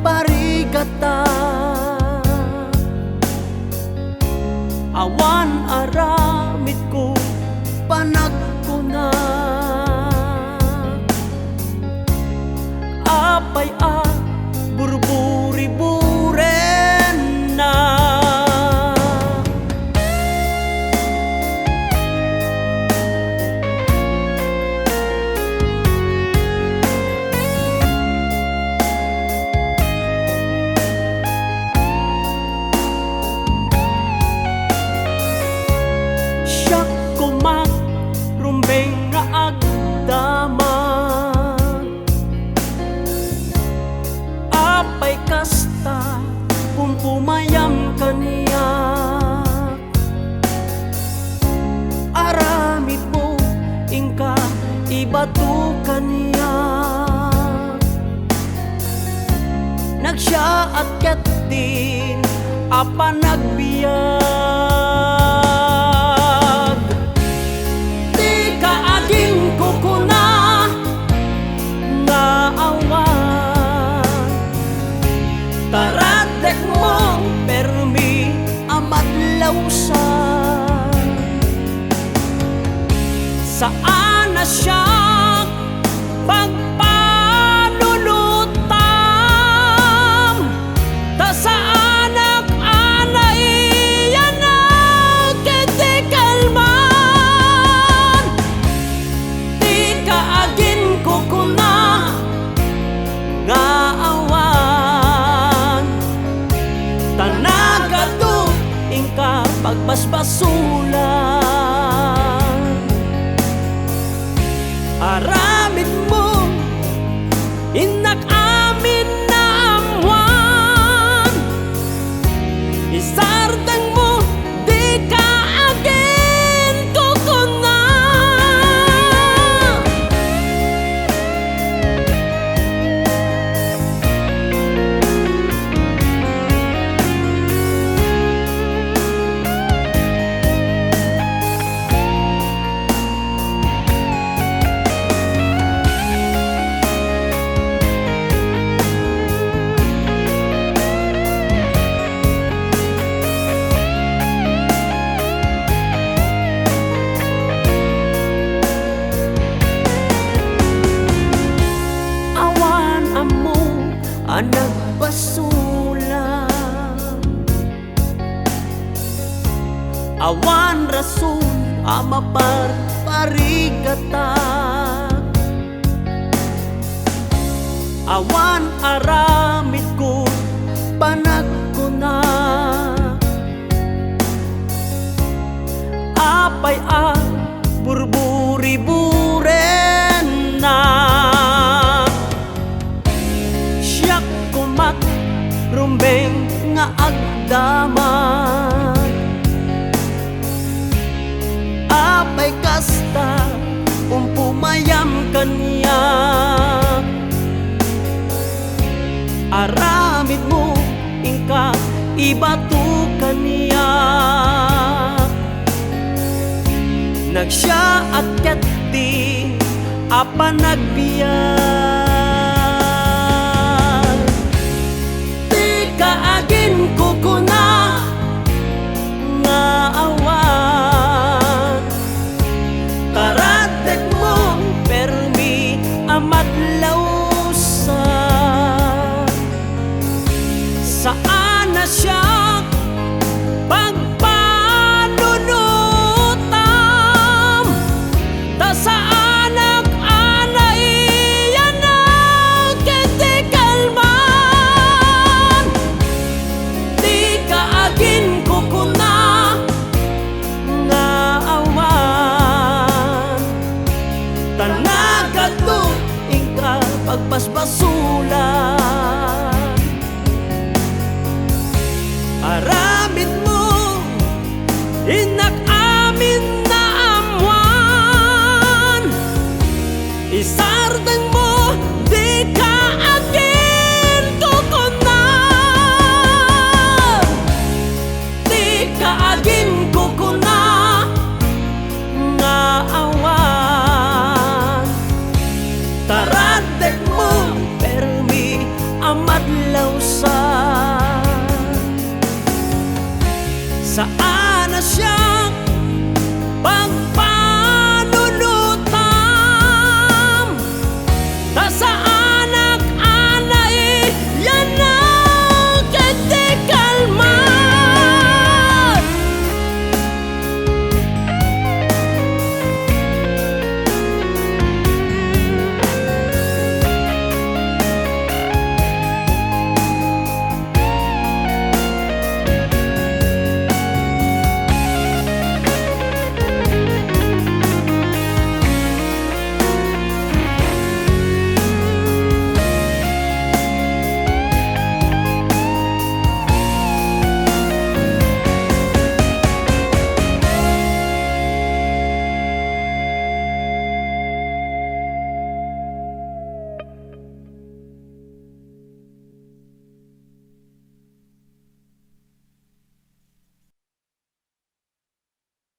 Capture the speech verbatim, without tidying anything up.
parigatak. Awan aramidko, panagkuna. Apay a burburi-burenna. Siak koma rumbeng nga agdamag. Apay kasta, pumpumayam kaniak. Aramidmo, inka ibato kaniak. Nagsaat ketdin a panagbiag. Dika aginkukuna nga awan. Taraddekmo permi a madlawsan. Saan a siak pagpanunotam, ta saanak a naiyanak iti kalman. Dika aginkukuna nga awan, ta nagadu inka pagbasbasolan. Aramidmo, innak amin naammuan. Isardengmo, dika aginkukuna. Awan ammo a nagbasolam. Awan rason a maparparigatak. Awan aramidko panagkuna. Apay a burburi-burenna. Siak komat rumbeng nga agdamag. Apay kasta, umpumayam kaniak. Aramidmo, inka ibato kaniak. Nagsaat ketdi a panagbiag. Dika aginkukuna nga awan. Taraddekmo permi a madlawsan. Saan a siak pagpanunotam, ta saanak a naiyanak. Lausan. Saan a siak